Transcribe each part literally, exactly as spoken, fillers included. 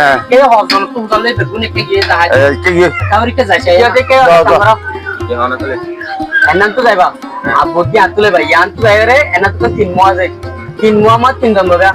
Hé. Ke hozon tu zale bekkún ekká giyé zahai. Hé, ke giyé. Tabare ke zai sai. Ke ke. Ennan tu zaiba. Abu di atul ba, yan tu zai re, ennan tu tin muwa zai. Tin muwa ma tin zon ba.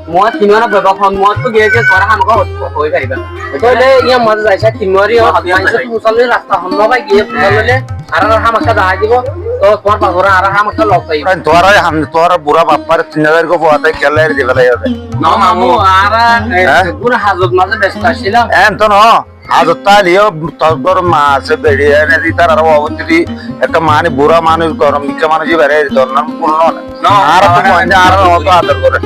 Muwa tin muwa na baba hon muwa tu giyé giyé tuáñra ham ko hoi fariba. Tóile iyan mazé zai sai tin muwa ri hot, manucór tu musolman rasta hon no bai giyé, musolman le, añárar ham ekká zahai dibo, to tuáñr bafore añárar ham ekká lok zaibo. Tuáñra ham, tuáñra bura bafore tin házar ko fuwa tai kiyólla eri di félaiyo de. No mamu, añára, e, bekkún házot mazé besto accílam. En to no. Házot táileyo tor góror ma asé, beçi ene di, tar ar babottí di ekká mani bura manúic, gorom mikká manúic ibáre dónnar mul no né. No, añára to baba, fuain de añárar otó ador goré.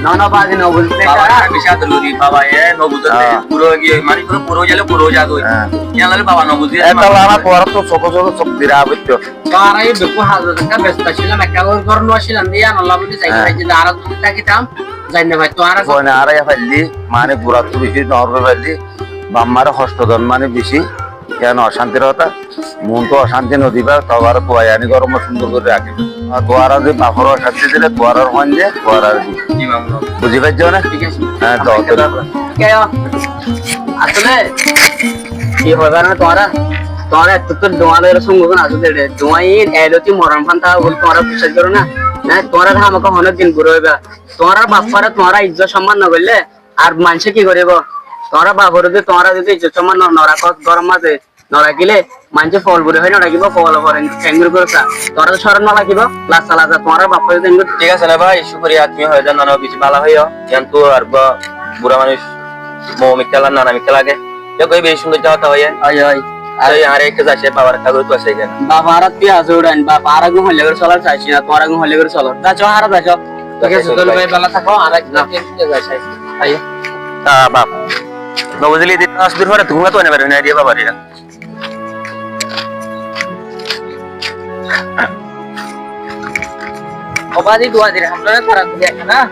No, no, bazi no buzé. Baba, añára beci ador gorí, baba, e no buzé de. Há. Bura ói giyé, mani bura, bura ói zaile bura ói zagói. Há. Yían lói baba no buzé de. Eta lana tuáñra to sóke sóke sók dira boitto. Tuáñra e bekkún házot ekká besto accílam, ekká góror no accílam de, yían Allah buli zai, há, zai de, añára zodi tákitam, zai no faitto, añára. Fuain añára ya faillí, mani bura tu beci dóñr gori faillí. Baf mare hosto don mani beci, yián ocántir hotá. Montu ocánti no diba, tobare tuáñra ani góror mazé cúndor gorí rakíba. Ar tuáñra zodi bafore ocánti dile, tuáñrar hoin de, tuáñra di. Ji mamu. Buzi faijjó né? Thík asé. Hé, to, to. Asóle, ki hoibar na tuáñra? Tuáñra ettót duá loi sóngo asó de, duá in eloti moron fanta buli tuáñra biccác goró na? Na, tuáñra hámaká honó din bura óiba. Tuáñrar bafore tuáñra izzot somman no goille, ar maincé ki goríbo? Tuáñra bafore zodi, tuáñra zodi izzot somman no, no rakó, góror mazé no rakíle, maincé fol buri hoi no rakíbo, fol fore kengori goró sa. Tuáñra to corom no lagibo, lassa lassa, tuáñra bafore zodi. Thík asé na bái, cúkuriya, tumi hoi de nana beci bála hoiyó, yián to ar bura manúic, mou mikká lage, nana mikká lage. Dekó, beci cúndor hotá hoiyé. Ói, ói. Ar añára ekká zai sai, babar ekká gori tuwa sai kena. Baba, añára tuwa asé uçain, baba, añára gún hoilla gori solar saiccí na, tuáñra gún hoilla gori solor. Zai, añára zai. Thík asé, bái, bála táko, añára ekká zai sai. Ói. Ah, baf. No buzíle de, añára dur fore tuñí tuáñi no faro, no diya baba re. Ó badi, dua dir, hamra tara kuri asé na.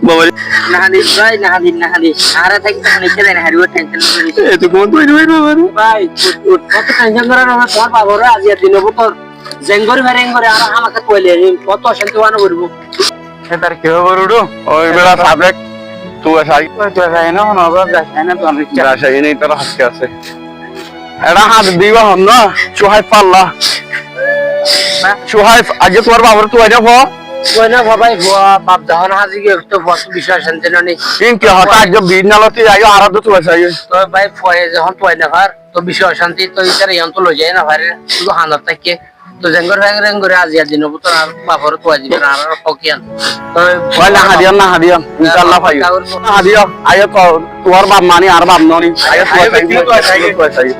Baba re. Na hali, bái, na hali, na hali. Añára táki to hali kele na hali, ó tension no goris. E to gom to hoi baba re. Bái, ut, ut, ut, tension gorar no, tuáñr baba re aijja dino bútore. Zengori fare engori añára hámaká tuwai loi aiyum, kotó ocánti ówa no foribo. E tar ki hóbor uçó? Oi bera sabek, tuwai sai. Tuwai sai na, hono abar zai sai na, tuwai sai. Zai sai na, itar hak ki asé? Eçe hás diba hon na, Suhaib falla. Suhaib, aijja tuwar bafore tuwai no fo? Tuwai no fo bái, fua, baf zehón házi giyé, to fua to beci ocánti no ni. Ín ki hotá, aijja biín naloti aiyó, añára to tuwai sai. To bái, fua zehón tuwai no far, to beci ocánti, to ítare yián to loi zai no fare, cúdu hanot táke. To zengori fare engori aijja dino bútore añár bafore tuwai diba, añárar hók yián. To bái, na hadiyan, na hadiyan. Inshallah faiyo. Na hadiyan. Aiyó to, tuwar baf mani, añár baf no ni. Aiyó tuwai sai, tuwai sai.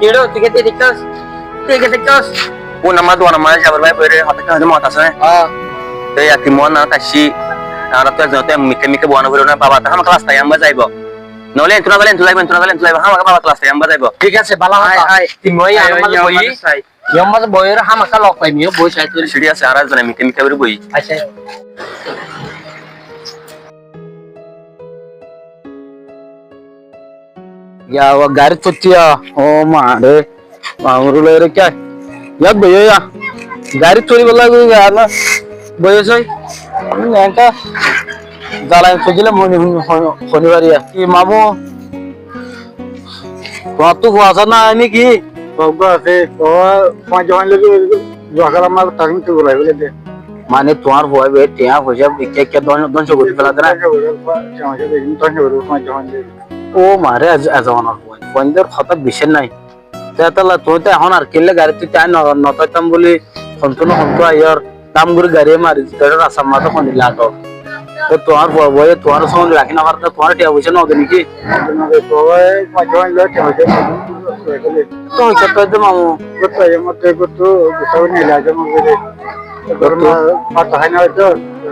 Ki ro, tui ki dekós? Tui ki dekós? Ó namma, dua namma, Jabir bái, boire, hotá ki hotá mot asé? Há. Te yatimuwar na taissi, añára to ekzon to mikká mikká bowa no foribo na, baba to hámaká rasta yamba zaibo. Noile entú no zaile entú zaibo, entú no zaile entú zaibo, hámaká baba to rasta yamba zaibo. Thík asé, bála hotá. Ai, ai. Tui moi yar mazé boiyí. Yar mazé boiyóre hámaká lok faiyum, boi sai tui. Thík asé, añára ekzone mikká mikká boiyí. Accá. Ya, wa garit fottí ya. Ó ma re. Mamur loi re kya? Yat boiyo ya. Garit fori bolla goi ya na. Boiyo sai. Engka zalai sojile moni honi, honi, honi bari ya. Ki mamu? Tuáñr tu fua asé na niki? Fua asé. Ó, fua join logi, join logi. Mane tuáñr fua be, tiañ foicá, kya, kya don, don só gori fela de na? Don só gori, fua, tiañ foicá be, don só gori, fua join logi. Ó mare, ez, ez zamanar fua. Fuaindor hotá biccác nai. Te etolla tuñí to ehón ar kille gari tui tai no, no taitam buli, hontú no hontú aiyór, dam gori gari mari dito, rastar mazé honi lagó. Te tuáñr bou, boiye tuáñre sómoni rakí no fare, te tuáñre tiañ foicá no de niki? Tuáñre tiañ foicá no de. Tuñí kotó de mamu? Kotó de mamu?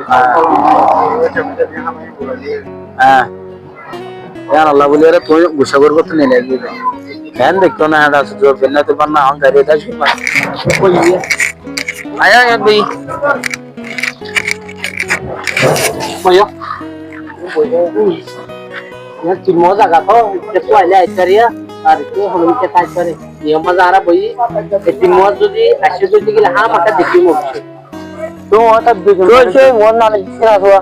Há. Há. Yián Allah buli ere tuñí gussa gorí gottu neli aigói de. Keén deikto na, eçe asé, jor benne to banna, añár gari ede asé. Oi, oi. Aya, aya, boi. Oi, oi. Yián tin moza zaga to, ekku aile aite fare, ar ekku hono ekku tai fare. Yián moza ara boi, e tin moza zodi aise zodi gile, há, mata dekí mo. To, ota dekí mo. Oi, oi, oi, oi, oi.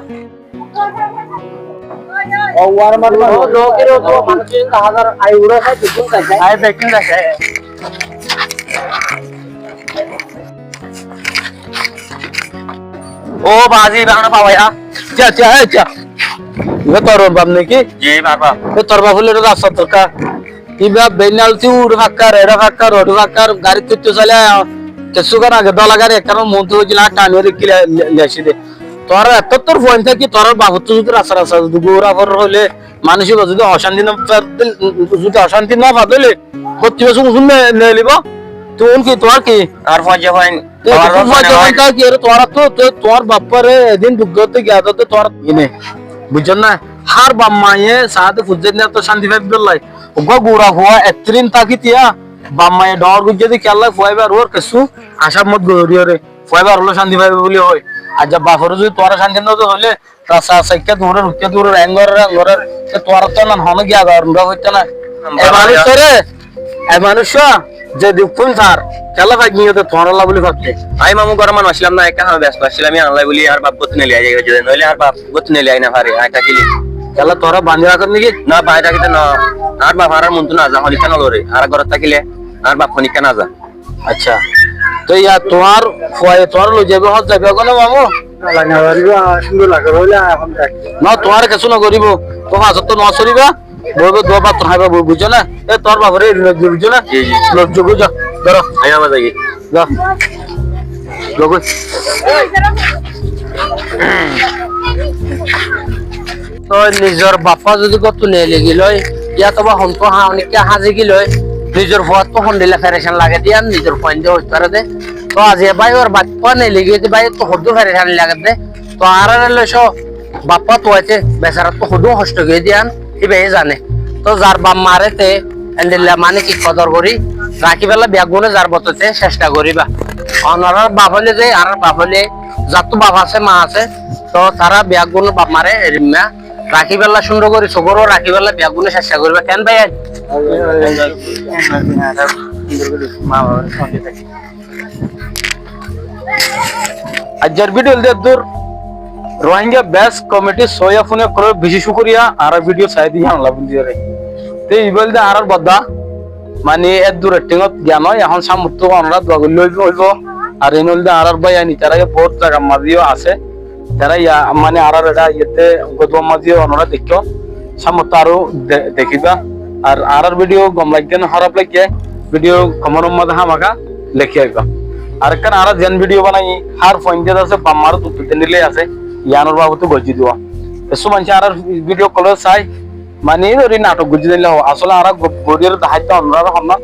Ó bazi, iba no faiba. Tiañ, tiañ, e tiañ. Iba tor baf niki? Ji, baf, baf. E tor baf óile rasta torka. Iba bennal ti ur fakkar, era fakkar, rodu fakkar, gari tuittu sale, kessú kan age dola gari ekkan montu hojila tani ore kile le-, lesi de. Tuáñra ettór fuain táki tuáñrar bafottú zodi rasta rasta zodi gura for óile, manúic iba zodi ocánti no fadile, zodi ocánti no fadile, fottí bosór usun ne-, nelibo? Tuñí ki, tuáñr ki? Ar fuain táki, ere tuáñrattú, tu-, tuáñr bappare edin duk gotte giya de tuáñr ine. Buijjó na? Hár bap maye saáde fuain táki to cánti faibolla. Uggúa gura fua ettó din táki tiya, bap maye dhoóñr goijjé de kiyólla fua ibar uore kessú acá mot gorí ore. Fua ibar uore cánti faibo buli hoi. Ar ze bafore zodi tuáñra cánti no do óile, rasta rasta ekká durer, ekká durer, engorer, engorer, te tuáñrattú nan hono giya goron dua foitto na. E manúic ore, e manúic ze duk fun sar, kiyólla fai giye de tuáñralla buli fatte. Añí mamu góror manúic accílam na, ekká hame besto accílam, yián olla buli añár baf gottu neli ai zai, noile añár baf gottu neli ai no fare, añí tákile. Kiyólla tuáñra bandi rakor niki? Na, bandi rakite no. Añár baf añárar muntu no za, honikka no lore. Añára górot tákile, añár baf honikka no za. Accá. Te ya tuáñr fuaye tuáñre loi zaibo, hot zaibo goi na mamu? Na, na, na, na, sundor lage, óile ehón dek. Na, tuáñre kessú no goribo. Tuñí fañs ottó nomaz foriba, boiba, dua bát háiba, bu-, buijjó na? E, tuáñr bafore loi zaibo, buijjó na? Ji, ji. Loi zaibo, za, dóro. Añí abar zai. Za. Loi zaibo. Toi nizor bafá zodi góttu neeli gilói, yátoba hontú há-, honikká házi gilói, nizor fuattú hondila ferecan lage de yían nizor fuainde hoóit fare de. Toi aziya báiyor bafá neeli giyé de báiyottú hoddúr ferecan lage de. Toi añáráre loi só bafá tuaite besarattú hoddúr hoctó giyé de yían híbaye zane. Toi zar baf mare te endilla mani ki kodor gorí rakíballa beggúne zar botote cectha goríba. Onorár baf óile de, añárár baf óile, zattú baf asé, maa asé, toi tará beggúne baf mare erimma rakíballa cúndor gorí, sogóro rakíballa beggúne cectha goríba. Ken báiyain? Aijjar video de eddúr. Rohingya Best Comedy soiya fúne ókkolore beci cúkuriya, añárar video sai de yíanolla bonduyóre. Te ibá óilde añárar bodda, mani eddúr acting ot giya no, ehón sámottú onorá dua goille óibo, óibo. Ar iín óilde añárar báiyain, itará yó bout zagar mazé yó asé. Tará yá, mani añárar eçé iyótte godwar mazé yó onorá deikkó, sámottú aró de-, dekíba. Ar añárar video gom laiggé né hóraf laiggé, video comment or mazé hámaka lekí aiba. Ar ekkán añára ziyán video banaiyí, hár fuainde asé, baf mare duk dendilla asé, yíanor babote goijjí duwa. Kessú maincé añárar video ókkol sai, mani eri nathok goijjí dendilla hoó, asóle añára go-, gorí ar deháitte onoráre honnán,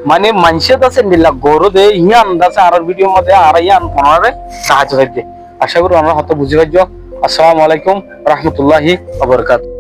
mani maincé asé endilla goré de, yían asé añárar video mazé, añára yían onoráre deháito saidde. Acá gorí onorá hotá buzí faijjó. Assalamu alaikum warahmatullahi wabarakatuhu.